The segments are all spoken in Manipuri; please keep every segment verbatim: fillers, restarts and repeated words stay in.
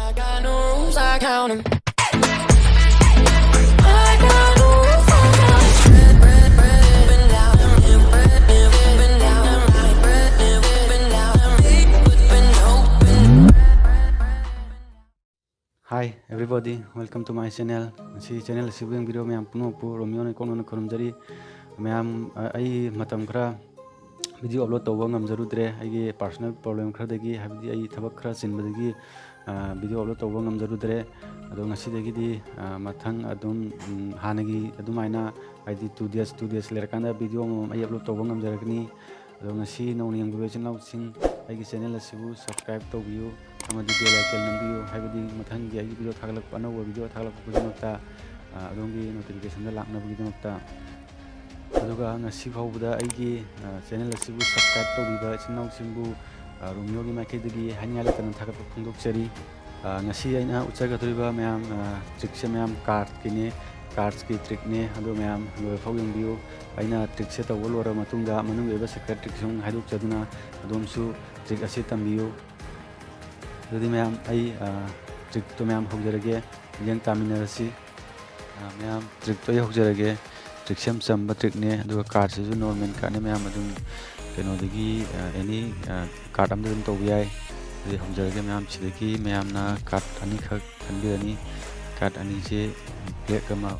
I got no rules, I count 'em. I got no rules, I count 'em. Breath, breath, breath, up and down, breath, breath, breath, up and down, breath, breath, breath, up and down, breath, breath, breath, up and down. Hi everybody, welcome to my channel. ꯉꯁꯤ channel ꯑꯁꯤꯕꯨ ꯌꯦꯡꯕꯤꯔꯤꯕ ꯃꯌꯥꯝ ꯄꯨꯝꯅꯃꯛꯄꯨ ꯔꯣꯃꯤꯌꯣꯅ ꯏꯀꯣꯛꯅꯅ ꯈꯨꯔꯨꯝꯖꯔꯤ꯫ ꯃꯌꯥꯝ, ꯑ, ꯑꯩ ꯃꯇꯝ ꯈꯔ video upload ꯇꯧꯕ ꯉꯝꯖꯔꯨꯗ꯭ꯔꯦ, ꯑꯩꯒꯤ personal problem ꯈꯔꯗꯒꯤ, ꯍꯥꯏꯕꯗꯤ ꯑꯩ ꯊꯕꯛ ꯈꯔ ꯆꯤꯟꯕꯗꯒꯤ, ꯑ, video upload ꯇꯧꯕ ꯉꯝꯖꯔꯨꯗ꯭ꯔꯦ꯫ ꯑꯗꯣ ꯉꯁꯤꯗꯒꯤꯗꯤ, ꯑ, ꯃꯊꯪ ꯑꯗꯨꯝ, ꯎꯝ, ꯍꯥꯟꯅꯒꯤ ꯑꯗꯨꯃꯥꯏꯅ, ꯍꯥꯏꯗꯤ two days, two days ꯂꯩꯔꯀꯥꯟꯗ video ꯑꯃꯃꯝ ꯑꯩ upload ꯇꯧꯕ ꯉꯝꯖꯔꯛꯀꯅꯤ꯫ ꯑꯗꯣ ꯉꯁꯤ ꯅꯧꯅ ꯌꯦꯡꯕꯤꯕ ꯏꯆꯤꯟ ꯏꯅꯥꯎꯁꯤꯡ, ꯑꯩꯒꯤ channel ꯑꯁꯤꯕꯨ subscribe ꯇꯧꯕꯤꯌꯨ ꯑꯃꯗꯤ bell icon ꯅꯝꯕꯤꯌꯨ, ꯍꯥꯏꯕꯗꯤ ꯃꯊꯪꯒꯤ ꯑꯩꯒꯤ video ꯊꯥꯒꯠꯂꯛꯄ, ꯑꯅꯧꯕ video ꯊꯥꯒꯠꯂꯛꯄ ꯈꯨꯗꯤꯡꯃꯛꯇ, ꯑ, ꯑꯗꯣꯝꯒꯤ notification ꯗ ꯂꯥꯛꯅꯕꯒꯤꯗꯃꯛꯇ꯫ ꯑꯗꯨꯒ ꯉꯁꯤ ꯐꯥꯎꯕꯗ ꯑꯩꯒꯤ, ꯑ, channel ꯑꯁꯤꯕꯨ subscribe ꯇꯧꯕꯤꯕ ꯏꯆꯤꯟ ꯏꯅꯥꯎꯁꯤꯡꯕꯨ, ꯑ, ꯔꯣꯃꯤꯌꯣꯒꯤ ꯃꯥꯏꯀꯩꯗꯒꯤ ꯍꯥꯏꯅꯤꯡꯉꯥꯏ ꯂꯩꯇꯅ ꯊꯥꯒꯠꯄ ꯐꯣꯡꯗꯣꯛꯆꯔꯤ꯫ ꯑ, ꯉꯁꯤ ꯑꯩꯅ ꯎꯠꯆꯒꯗꯧꯔꯤꯕ ꯃꯌꯥꯝ, ꯑ, trick ꯁꯦ ꯃꯌꯥꯝ card ꯀꯤꯅꯦ, cards ꯀꯤ trick ꯅꯦ, ꯑꯗꯣ ꯃꯌꯥꯝ ꯂꯣꯏꯐꯥꯎ ꯌꯦꯡꯕꯤꯌꯨ꯫ ꯑꯩꯅ trick ꯁꯦ ꯇꯧꯕ ꯂꯣꯏꯔꯕ ꯃꯇꯨꯡꯗ ꯃꯅꯨꯡꯒꯤ ꯑꯣꯏꯕ secret trick ꯁꯨ ꯍꯥꯏꯗꯣꯛꯆꯗꯨꯅ ꯑꯗꯣꯝꯁꯨ trick ꯑꯁꯤ ꯇꯝꯕꯤꯌꯨ꯫ ꯑꯗꯨꯗꯤ ꯃꯌꯥꯝ, ꯑꯩ, ꯑ, trick ꯇꯣ ꯃꯌꯥꯝ ꯍꯧꯖꯔꯒꯦ, ꯃꯤꯠꯌꯦꯡ ꯇꯥꯃꯤꯟꯅꯔꯁꯤ꯫ ꯑ, ꯃꯌꯥꯝ, trick ꯇꯣ ꯑꯩ ꯍꯧꯖꯔꯒꯦ꯫ Trick ꯁꯦ ꯌꯥꯝ ꯆꯝꯕ trick ꯅꯦ, ꯑꯗꯨꯒ card ꯁꯤꯁꯨ normal card ꯅꯦ, ꯃꯌꯥꯝ ꯑꯗꯨꯝ ꯀꯩꯅꯣꯗꯒꯤ, ꯑ, any, ꯑ, card ꯑꯃꯗ ꯑꯗꯨꯝ ꯇꯧꯕ ꯌꯥꯏ꯫ ꯑꯗꯨꯗꯤ ꯍꯧꯖꯔꯒꯦ ꯃꯌꯥꯝ, ꯁꯤꯗꯒꯤ ꯃꯌꯥꯝꯅ card ꯑꯅꯤꯈꯛ ꯈꯟꯕꯤꯔꯅꯤ꯫ Card ꯑꯅꯤꯁꯦ black ꯑꯃ,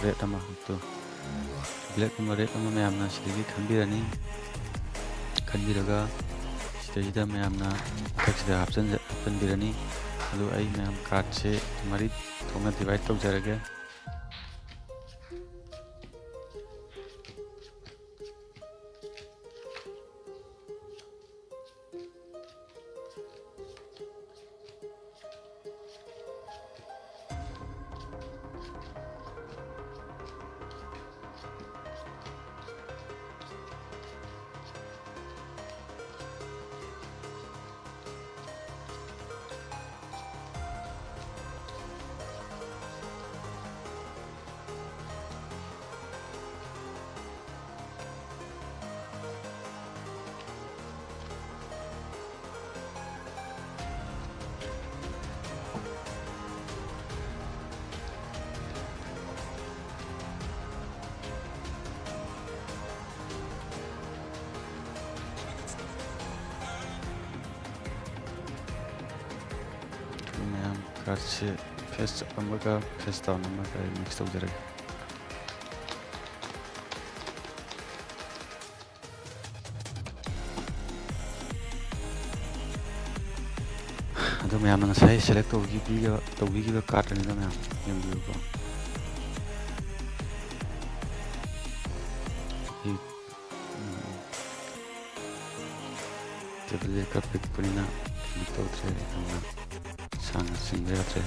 red ꯑꯃ, ꯇꯣ꯫ Black ꯑꯃ, red ꯑꯃ ꯃꯌꯥꯝꯅ ꯁꯤꯗꯒꯤ ꯈꯟꯕꯤꯔꯅꯤ꯫ ꯈꯟꯕꯤꯔꯒ ꯁꯤꯗꯩꯁꯤꯗ ꯃꯌꯥꯝꯅ ꯃꯊꯛꯁꯤꯗ ꯍꯥꯞꯆꯤꯟꯖ-, ꯍꯥꯞꯆꯤꯟꯕꯤꯔꯅꯤ꯫ ꯑꯗꯨ ꯑꯩ ꯃꯌꯥꯝ card ꯁꯦ ꯃꯔꯤ ꯊꯣꯛꯅ divide ꯇꯧꯖꯔꯒꯦ꯫ Cardꯁꯦ face up ꯑꯃꯒ face down ꯑꯃꯒ ꯑꯩ mix ꯇꯧꯖꯔꯒꯦ꯫ ꯑꯗꯣ ꯃꯌꯥꯝꯅ ꯉꯁꯥꯏ select ꯇꯧꯕꯤꯈꯤꯕ, ꯇꯧꯕꯤꯈꯤꯕ card ꯑꯅꯤꯗꯣ ꯃꯌꯥꯝ ꯌꯦꯡꯕꯤꯌꯨꯀꯣ꯫ ꯁꯤ, ꯎꯝ, tableꯁꯦ ꯈꯔ ꯄꯤꯛꯄꯅꯤꯅ click ꯇꯧꯗ꯭ꯔꯦ, ꯌꯥꯝꯅ ꯁꯥꯡꯅ ꯆꯤꯡꯕ ꯌꯥꯗ꯭ꯔꯦ꯫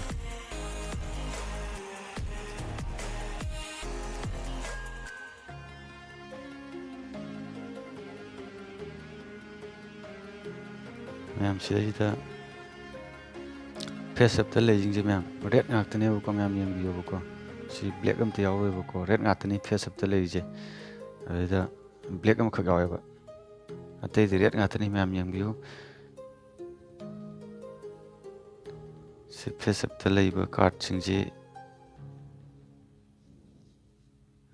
ꯃꯌꯥꯝ ꯁꯤꯗꯩꯁꯤꯗ face upꯇ ꯂꯩꯁꯤꯡꯁꯦ ꯃꯌꯥꯝ red ꯉꯥꯛꯇꯅꯦꯕꯀꯣ, ꯃꯌꯥꯝ ꯌꯦꯡꯕꯤꯌꯣꯕꯀꯣ꯫ ꯁꯤ black ꯑꯝꯇ ꯌꯥꯎꯔꯣꯏꯕꯀꯣ, red ꯉꯥꯛꯇꯅꯤ face upꯇ ꯂꯩꯔꯤꯁꯦ꯫ ꯑꯗꯨꯗ black ꯑꯃꯈꯛ ꯌꯥꯎꯋꯦꯕ, ꯑꯇꯩꯗꯤ red ꯉꯥꯛꯇꯅꯤ, ꯃꯌꯥꯝ ꯌꯦꯡꯕꯤꯌꯨ꯫ ꯁꯤ face upꯇ ꯂꯩꯕ cardꯁꯤꯡꯁꯤ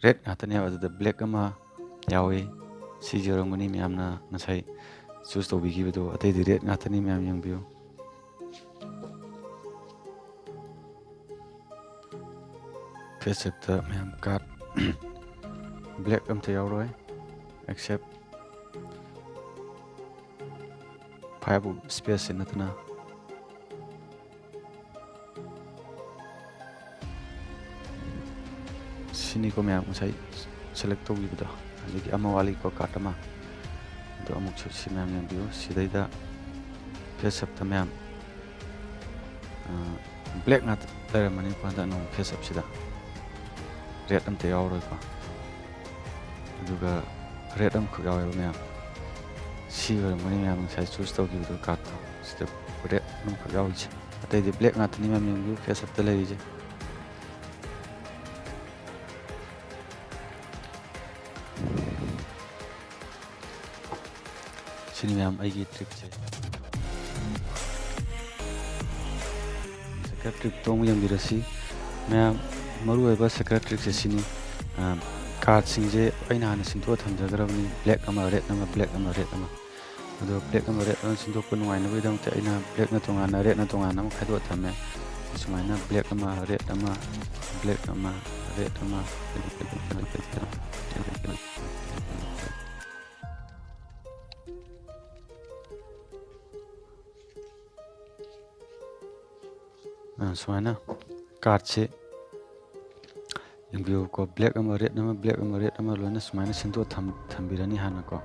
red ꯉꯥꯛꯇꯅꯦꯕ, ꯑꯗꯨꯗ black ꯑꯃ ꯌꯥꯎꯏ꯫ ꯁꯤꯁꯦ ꯑꯣꯏꯔꯝꯒꯅꯤ ꯃꯌꯥꯝꯅ ꯉꯁꯥꯏ choose ꯇꯧꯕꯤꯈꯤꯕꯗꯣ, ꯑꯇꯩꯗꯤ red ꯉꯥꯛꯇꯅꯤ, ꯃꯌꯥꯝ ꯌꯦꯡꯕꯤꯌꯨ꯫ Face upꯇ ꯃꯌꯥꯝ card black ꯑꯝꯇ ꯌꯥꯎꯔꯣꯏ, except five of spadeꯁꯦ ꯅꯠꯇꯅ꯫ ꯁꯤꯅꯤꯀꯣ ꯃꯌꯥꯝ ꯉꯁꯥꯏ select ꯇꯧꯈꯤꯕꯗꯣ, ꯑꯗꯒꯤ ꯑꯃ ꯋꯥꯠꯂꯤꯀꯣ, card ꯑꯃ꯫ ꯑꯗꯣ ꯑꯃꯨꯛꯁꯨ ꯁꯤ ꯃꯌꯥꯝ ꯌꯦꯡꯕꯤꯌꯨ꯫ ꯁꯤꯗꯩꯗ face upꯇ ꯃꯌꯥꯝ, ꯑ, black ꯉꯥꯛꯇ ꯂꯩꯔꯝꯃꯅꯤꯀꯣ ꯍꯟꯗꯛ ꯅꯣꯡ face upꯁꯤꯗ꯫ Red ꯑꯝꯇ ꯌꯥꯎꯔꯣꯏꯀꯣ꯫ ꯑꯗꯨꯒ red ꯑꯃꯈꯛ ꯌꯥꯎꯋꯦꯕ ꯃꯌꯥꯝ꯫ ꯁꯤ ꯑꯣꯏꯔꯝꯒꯅꯤ ꯃꯌꯥꯝ ꯉꯁꯥꯏ choose ꯇꯧꯈꯤꯕꯗꯣ cardꯇꯣ꯫ ꯁꯤꯗ red ꯑꯃꯈꯛ ꯌꯥꯎꯔꯤꯁꯦ꯫ ꯑꯇꯩꯗꯤ black ꯉꯥꯛꯇꯅꯤ ꯃꯌꯥꯝ ꯌꯦꯡꯕꯤꯌꯨ face upꯇ ꯂꯩꯔꯤꯁꯦ꯫ ꯁꯤꯅꯤ ꯃꯌꯥꯝ ꯑꯩꯒꯤ trickꯁꯦ꯫ Secret trickꯇꯣ ꯑꯃꯨꯛ ꯌꯦꯡꯕꯤꯔꯁꯤ꯫ ꯃꯌꯥꯝ, ꯃꯔꯨꯑꯣꯏꯕ secret trickꯁꯦ ꯁꯤꯅꯤ꯫ ꯑ, cardꯁꯤꯡꯁꯦ ꯑꯩꯅ ꯍꯥꯟꯅ ꯁꯤꯟꯗꯣꯛꯑ ꯊꯝꯖꯈ꯭ꯔꯕꯅꯤ, black ꯑꯃ, red ꯑꯃ, black ꯑꯃ, red ꯑꯃ꯫ ꯑꯗꯣ black ꯑꯃ, red ꯑꯃ ꯁꯤꯟꯗꯣꯛꯄ ꯅꯨꯡꯉꯥꯏꯅꯕꯒꯤꯗꯃꯛꯇ ꯑꯩꯅ blackꯅ ꯇꯣꯉꯥꯟꯅ, redꯅ ꯇꯣꯉꯥꯟꯅ ꯑꯃ ꯈꯥꯏꯗꯣꯛꯑ ꯊꯝꯃꯦ꯫ ꯁꯨꯃꯥꯏꯅ ꯕ꯭ꯂꯦꯛ ꯑꯃ, ꯔꯦꯠ ꯑꯃ, ꯕ꯭ꯂꯦꯛ ꯑꯃ, ꯔꯦꯠ ꯑꯃ꯫ ꯑ, ꯁꯨꯃꯥꯏꯅ ꯀꯥꯔꯠꯁꯦ ꯌꯦꯡꯕꯤꯌꯨꯀꯣ, ꯕ꯭ꯂꯦꯛ ꯑꯃ, ꯔꯦꯠ ꯑꯃ, ꯕ꯭ꯂꯦꯛ ꯑꯃ, ꯔꯦꯠ ꯑꯃ, ꯂꯣꯏꯅ ꯁꯨꯃꯥꯏꯅ ꯁꯤꯟꯗꯣꯛꯑ ꯊꯝ-, ꯊꯝꯕꯤꯔꯅꯤ ꯍꯥꯟꯅꯀꯣ꯫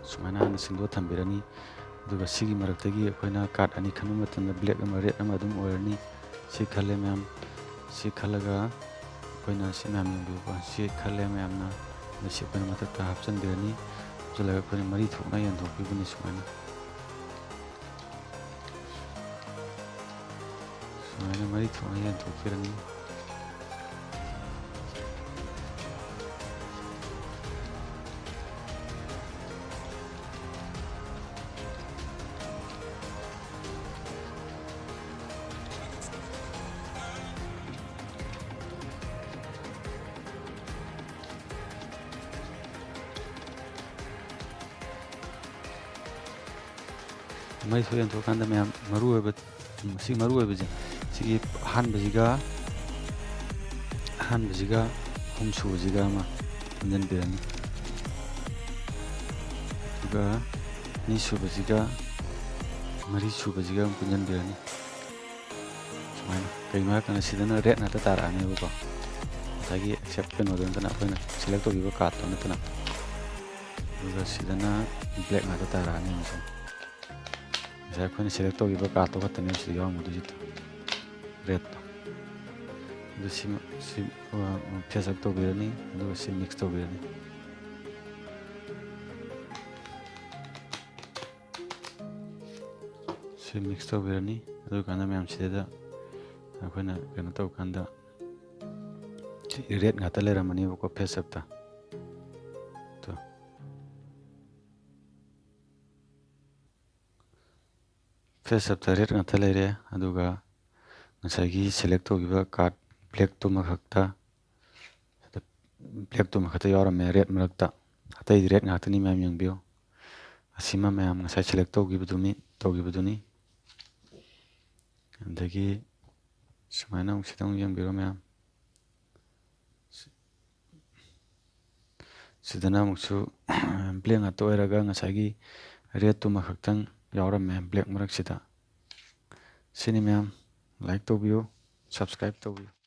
ꯁꯨꯃꯥꯏꯅ ꯍꯥꯟꯅ ꯁꯤꯟꯗꯣꯛꯑ ꯊꯝꯕꯤꯔꯅꯤ꯫ ꯑꯗꯨꯒ ꯁꯤꯒꯤ ꯃꯔꯛꯇꯒꯤ ꯑꯩꯈꯣꯏꯅ ꯀꯥꯔꯠ ꯑꯅꯤ ꯈꯟꯕ ꯃꯇꯝꯗ ꯕ꯭ꯂꯦꯛ ꯑꯃ, ꯔꯦꯠ ꯑꯃ ꯑꯗꯨꯝ ꯑꯣꯏꯔꯅꯤ꯫ ꯁꯤ ꯈꯜꯂꯦ ꯃꯌꯥꯝ꯫ ꯁꯤ ꯈꯜꯂꯒ ꯑꯩꯈꯣꯏꯅ ꯁꯤ ꯃꯌꯥꯝ ꯌꯦꯡꯕꯤꯌꯨꯀꯣ꯫ ꯁꯤ ꯈꯜꯂꯦ ꯃꯌꯥꯝꯅ꯫ ꯑꯗ ꯁꯤ ꯑꯩꯈꯣꯏꯅ ꯃꯊꯛꯇ ꯍꯥꯞꯆꯤꯟꯕꯤꯔꯅꯤ꯫ ꯍꯥꯞꯆꯤꯜꯂꯒ ꯑꯩꯈꯣꯏꯅ ꯃꯔꯤ ꯊꯣꯛꯅ ꯌꯦꯟꯊꯣꯛꯄꯤꯕꯅꯤ ꯁꯨꯃꯥꯏꯅ꯫ ꯁꯨꯃꯥꯏꯅ ꯃꯔꯤ ꯊꯣꯛꯅ ꯌꯦꯟꯊꯣꯛꯄꯤꯔꯅꯤ꯫ ꯃꯩꯁꯨ ꯌꯦꯟꯊꯣꯛꯑꯀꯥꯟꯗ ꯃꯌꯥꯝ ꯃꯔꯨ ꯑꯣꯏꯕ, ꯎꯝ, ꯁꯤ ꯃꯔꯨ ꯑꯣꯏꯕꯁꯦ, ꯁꯤꯒꯤ ꯑꯍꯥꯟꯕꯁꯤꯒ, ꯑꯍꯥꯟꯕꯁꯤꯒ ꯑꯍꯨꯝꯁꯨꯕꯁꯤꯒ ꯑꯃ ꯄꯨꯟꯁꯤꯟꯕꯤꯔꯅꯤ꯫ ꯑꯗꯨꯒ ꯑꯅꯤꯁꯨꯕꯁꯤꯒ ꯃꯔꯤꯁꯨꯕꯁꯤꯒ ꯑꯃ ꯄꯨꯟꯁꯤꯟꯕꯤꯔꯅꯤ꯫ ꯁꯨꯃꯥꯏꯅ꯫ ꯀꯩꯒꯤꯅꯣ ꯍꯥꯏꯔꯀꯥꯟꯗ ꯁꯤꯗꯅ ꯔꯦꯠ ꯉꯥꯛꯇ ꯇꯥꯔꯛꯑꯅꯦꯕꯀꯣ, ꯉꯁꯥꯏꯒꯤ ꯑꯦꯛꯁꯦꯞ ꯀꯩꯅꯣꯗꯣ ꯅꯠꯇꯅ, ꯑꯩꯈꯣꯏꯅ ꯁꯦꯂꯦꯛ ꯇꯧꯈꯤꯕ ꯀꯥꯔꯠꯇꯣ ꯅꯠꯇꯅ꯫ ꯑꯗꯨꯒ ꯁꯤꯗꯅ ꯕ꯭ꯂꯦꯛ ꯉꯥꯛꯇ ꯇꯥꯔꯛꯑꯅꯤ ꯑꯃꯁꯨꯡ ꯉꯁꯥꯏ ꯑꯩꯈꯣꯏꯅ ꯁꯦꯂꯦꯛ ꯇꯧꯈꯤꯕ ꯀꯥꯔꯠꯇꯣ ꯈꯛꯇꯅꯦ ꯁꯤꯗ ꯌꯥꯎꯔꯝꯒꯗꯣꯏꯁꯤꯗ, ꯔꯦꯠꯇꯣ꯫ ꯑꯗꯨ ꯁꯤ, ꯁꯤ, ꯑ, ꯐꯦꯁ ꯑꯞ ꯇꯧꯕꯤꯔꯅꯤ, ꯑꯗꯨꯒ ꯁꯤ ꯃꯤꯛꯁ ꯇꯧꯕꯤꯔꯅꯤ꯫ ꯁꯤ ꯃꯤꯛꯁ ꯇꯧꯕꯤꯔꯅꯤ꯫ ꯑꯗꯨꯀꯥꯟꯗ ꯃꯌꯥꯝ ꯁꯤꯗꯩꯗ ꯑꯩꯈꯣꯏꯅ ꯀꯩꯅꯣ ꯇꯧꯀꯥꯟꯗ ꯁꯤ ꯔꯦꯠ ꯉꯥꯛꯇ ꯂꯩꯔꯝꯃꯅꯦꯕꯀꯣ ꯐꯦꯁ ꯑꯞꯇ꯫ ꯇꯣ꯫ ꯐꯦꯁ ꯑꯞꯇ ꯔꯦꯠ ꯉꯥꯛꯇ ꯂꯩꯔꯦ꯫ ꯑꯗꯨꯒ ꯉꯁꯥꯏꯒꯤ ꯁꯦꯂꯦꯛ ꯇꯧꯈꯤꯕ ꯀꯥꯔꯠ ꯕ꯭ꯂꯦꯛꯇꯨꯃ ꯈꯛꯇ, ꯕ꯭ꯂꯦꯛꯇꯨꯃ ꯈꯛꯇ ꯌꯥꯎꯔꯝꯃꯦ ꯔꯦꯠ ꯃꯔꯛꯇ꯫ ꯑꯇꯩꯗꯤ ꯔꯦꯠ ꯉꯥꯛꯇꯅꯤ ꯃꯌꯥꯝ ꯌꯦꯡꯕꯤꯌꯨ꯫ ꯑꯁꯤꯃ ꯃꯌꯥꯝ ꯉꯁꯥꯏ ꯁꯦꯂꯦꯛ ꯇꯧꯈꯤꯕꯗꯨꯅꯤ, ꯇꯧꯈꯤꯕꯗꯨꯅꯤ꯫ ꯑꯗꯒꯤ ꯁꯨꯃꯥꯏꯅ ꯑꯃꯨꯛ ꯁꯤꯗ ꯑꯃꯨꯛ ꯌꯦꯡꯕꯤꯔꯣ ꯃꯌꯥꯝ꯫ ꯁꯤ-, ꯁꯤꯗꯅ ꯑꯃꯨꯛꯁꯨ black ꯉꯥꯛꯇ ꯑꯣꯏꯔꯒ ꯉꯁꯥꯏꯒꯤ redꯇꯨꯃ ꯈꯛꯇꯪ ꯌꯥꯎꯔꯝꯃꯦ black ꯃꯔꯛꯁꯤꯗ꯫ ꯁꯤꯅꯤ ꯃꯌꯥꯝ, like ꯇꯧꯕꯤꯌꯨ, subscribe ꯇꯧꯕꯤꯌꯨ꯫